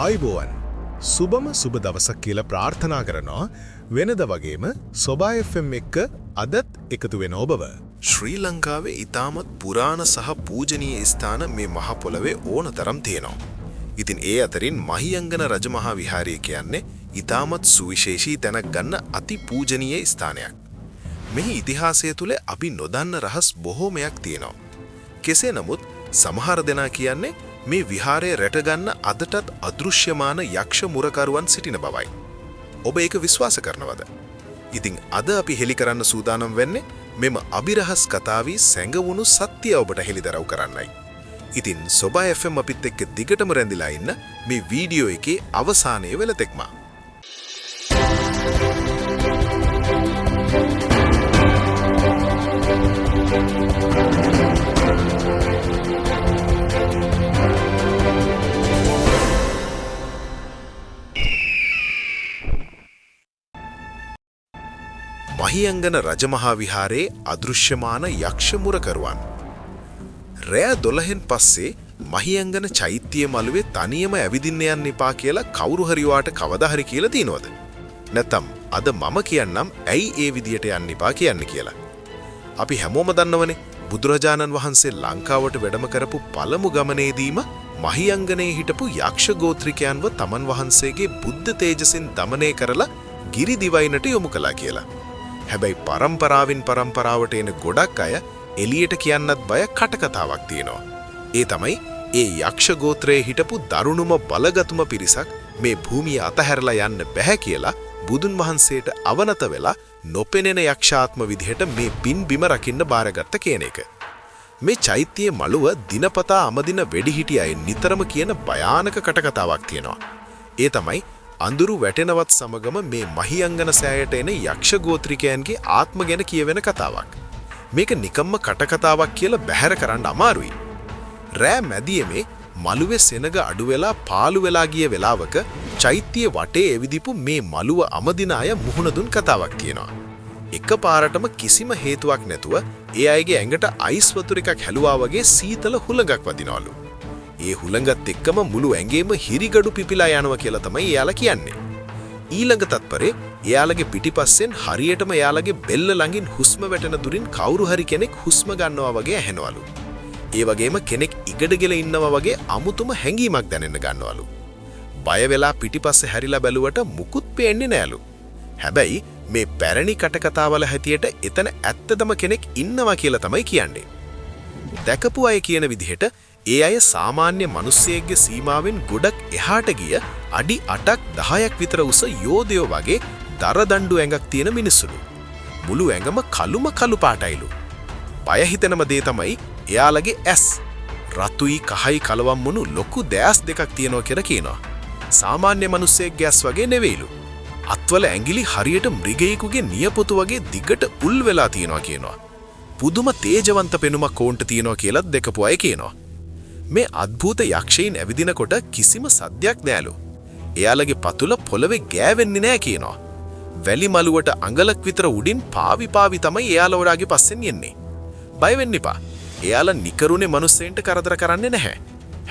ආයුබෝවන්. සුබම සුබ දවසක් කියලා ප්‍රාර්ථනා කරනවා. වෙනද වගේම සොබා FM එක්ක අදත් එකතු වෙන ඔබව. ශ්‍රී ලංකාවේ ඉතාමත් පුරාණ සහ පූජනීය ස්ථාන මේ මහ පොළවේ ඕන තරම් තියෙනවා. ඉතින් ඒ අතරින් මහියංගන රජමහා විහාරය කියන්නේ ඉතාමත් සුවිශේෂී තැනක් ගන්න අති පූජනීය ස්ථානයක්. මෙහි ඉතිහාසය තුළ අපි නොදන්න රහස් බොහෝමයක් තියෙනවා. කෙසේ නමුත් සමහර දෙනා කියන්නේ මේ විහාරය රැකගන්න අදටත් අදෘශ්‍යමාන යක්ෂ මුරකරුවන් සිටින බවයි. ඔබ ඒක විශ්වාස කරනවද? ඉතින් අද අපි හෙළි කරන්න සූදානම් වෙන්නේ මෙම අභිරහස් කතාවේ සැඟවුණු සත්‍ය ඔබට හෙළිදරව් කරන්නයි. ඉතින් සොබා FM අපිත් එක්ක දිගටම රැඳිලා ඉන්න මේ වීඩියෝ එකේ අවසානයේ වෙලතෙක්ම. මහියංගන රජමහා විහාරයේ අදෘශ්‍යමාන යක්ෂ මුරකරුවන්. රෑ 12න් පස්සේ මහියංගන චෛත්‍ය මළුවේ තනියම ඇවිදින්න යන්න එපා කියලා කවුරු හරි ඔයාට කවදා හරි කියලා තියනවද? නැත්තම් අද මම කියන්නම් ඇයි ඒ විදියට යන්න එපා කියන්නේ කියලා. අපි හැමෝම දන්නවනේ, බුදුරජාණන් වහන්සේ ලංකාවට වැඩම කරපු පළමු ගමනේදීම මහියංගනයේ හිටපු යක්ෂ ගෝත්‍රිකයන්ව තමන් වහන්සේගේ බුද්ධ තේජසින් දමනය කරලා ගිරි දිවයිනට යොමු කළා කියලා. හැබැයි පරම්පරාවෙන් පරම්පරාවට එන ගොඩක් අය එළියට කියන්නත් බය කටකතාවක් තියෙනවා. ඒ තමයි ඒ යක්ෂ ගෝත්‍රයේ හිටපු දරුණුම බලගතුම පිරිසක් මේ භූමිය අතහැරලා යන්න බැහැ කියලා බුදුන් වහන්සේට අවනත වෙලා නොපෙනෙන යක්ෂාත්ම විදිහට මේ පින් බිම රකින්න බාරගත්ත කියන එක. මේ චෛත්‍යයේ මළුව දිනපතා අමදින වෙඩිහිටි අය නිතරම කියන භයානක කටකතාවක් තියෙනවා. ඒ තමයි අඳුරු වැටෙනවත් සමගම මේ මහියංගන සෑයට එන යක්ෂ ගෝත්‍රිකයන්ගේ ආත්ම ගැන කියවෙන කතාවක්. මේක නිකම්ම කටකතාවක් කියලා බැහැර කරන්න අමාරුයි. රෑ මැදියමේ මළුවේ සෙනග අඩු වෙලා පාළු වෙලා ගිය වෙලාවක චෛත්‍යයේ වටේ ඇවිදිපු මේ මළුව අමදින අය මුහුණ දුන් කතාවක් තියෙනවා. එකපාරටම කිසිම හේතුවක් නැතුව ඒ අයගේ ඇඟට අයිස් වතුර එකක් හැලුවා වගේ සීතල හුළඟක් වදිනවලු. ඒ හුළඟත් එක්කම මුළු ඇඟේම හිරිගඩු පිපිලා යනවා කියලා තමයි එයාලා කියන්නේ. ඊළඟ තත්පරේ එයාලගේ පිටිපස්සෙන් හරියටම එයාලගේ බෙල්ල ළඟින් හුස්ම වැටෙන දුරින් කවුරු හරි කෙනෙක් හුස්ම ගන්නවා වගේ ඇහෙනවලු. ඒ වගේම කෙනෙක් ඉගඩගෙන ඉන්නවා වගේ අමුතුම හැඟීමක් දැනෙන්න ගන්නවලු. බය වෙලා පිටිපස්සේ හැරිලා බැලුවට මුකුත් පේන්නේ නෑලු. හැබැයි මේ පැරණි කටකතාවල හැටියට එතන ඇත්තටම කෙනෙක් ඉන්නවා කියලා තමයි කියන්නේ. දැකපු අය කියන විදිහට ඒ අය සාමාන්‍ය මිනිස්සෙක්ගේ සීමාවෙන් ගොඩක් එහාට ගිය අඩි 8ක් 10ක් විතර උස යෝධයෝ වගේ දරදඬු ඇඟක් තියෙන මිනිස්සුලු. මුළු ඇඟම කළුම කළු පාටයිලු. බය හිතෙනම දේ තමයි එයාලගේ ඇස්. රතුයි කහයි කලවම් වුණු ලොකු දෑස් දෙකක් තියෙනවා කියලා කියනවා. සාමාන්‍ය මිනිස්සෙක්ගේ ඇස් වගේ නෙවෙයිලු. අත්වල ඇඟිලි හරියට මෘගයෙකුගේ නියපොතු වගේ දිගට උල් වෙලා තියෙනවා කියනවා. පුදුම තේජවන්ත පෙනුමක් ඔවුන්ට තියෙනවා කියලත් දැකපු අය කියනවා. මේ අద్භූත යක්ෂයින් ඇවිදිනකොට කිසිම සද්දයක් නෑලු. එයාලගේ පතුල පොළවේ ගෑවෙන්නේ නෑ කියනවා. වැලි මළුවට අඟලක් විතර උඩින් පාවි පාවි තමයි එයාලා ඔයාගේ පස්සෙන් එන්නේ. බය වෙන්න එපා. එයාලා නිකරුණේ මිනිස්සෙන්ට කරදර කරන්නේ නැහැ.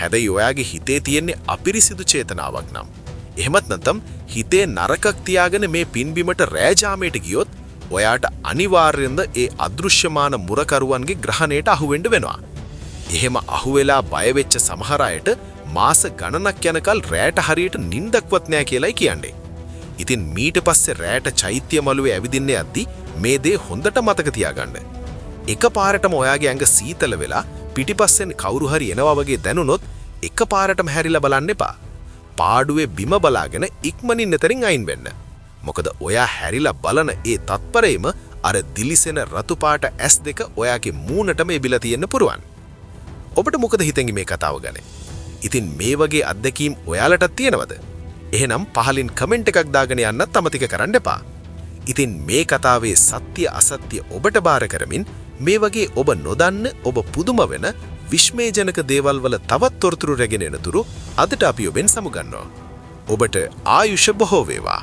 හැබැයි ඔයාගේ හිතේ තියෙන්නේ අපිරිසිදු චේතනාවක් නම්, එහෙමත් නැත්නම් හිතේ නරකක් තියාගෙන මේ පින්බිමට රෑ ජාමයට ගියොත් ඔයාට අනිවාර්යෙන්ද ඒ අදෘශ්‍යමාන මුරකරුවන්ගේ ග්‍රහණයට අහුවෙන්න වෙනවා. එහෙම අහුවෙලා බය වෙච්ච සමහර අයට මාස ගණනක් යනකල් රෑට හරියට නිින්දක්වත් නෑ කියලායි කියන්නේ. ඉතින් මීට පස්සේ රෑට චෛත්‍ය මළුවේ ඇවිදින්න යද්දි මේ දේ හොඳට මතක තියාගන්න. එකපාරටම ඔයාගේ ඇඟ සීතල වෙලා පිටිපස්සෙන් කවුරු හරි එනවා වගේ දැනුනොත් එකපාරටම හැරිලා බලන්න එපා. පාඩුවේ බිම බලාගෙන ඉක්මනින් එතනින් අයින් වෙන්න. මොකද ඔයා හැරිලා බලන ඒ තත්පරේම අර දිලිසෙන රතු පාට ඇස් දෙක ඔයාගේ මූණටම එබිලා තියෙන්න පුරුවන්. ඔබට මොකද හිතෙන්නේ මේ කතාව ගැන? ඉතින් මේ වගේ අත්දැකීම් ඔයාලටත් තියෙනවද? එහෙනම් පහලින් කමෙන්ට් එකක් දාගෙන යන්නත් අමතක කරන්න එපා. ඉතින් මේ කතාවේ සත්‍ය අසත්‍ය ඔබට බාර කරමින් මේ වගේ ඔබ නොදන්න, ඔබ පුදුම වෙන විස්මයජනක දේවල් වල තවත් තොරතුරු රැගෙන එනතුරු අදට අපි ඔබෙන් සමුගන්නවා. ඔබට ආයුෂ බොහෝ වේවා.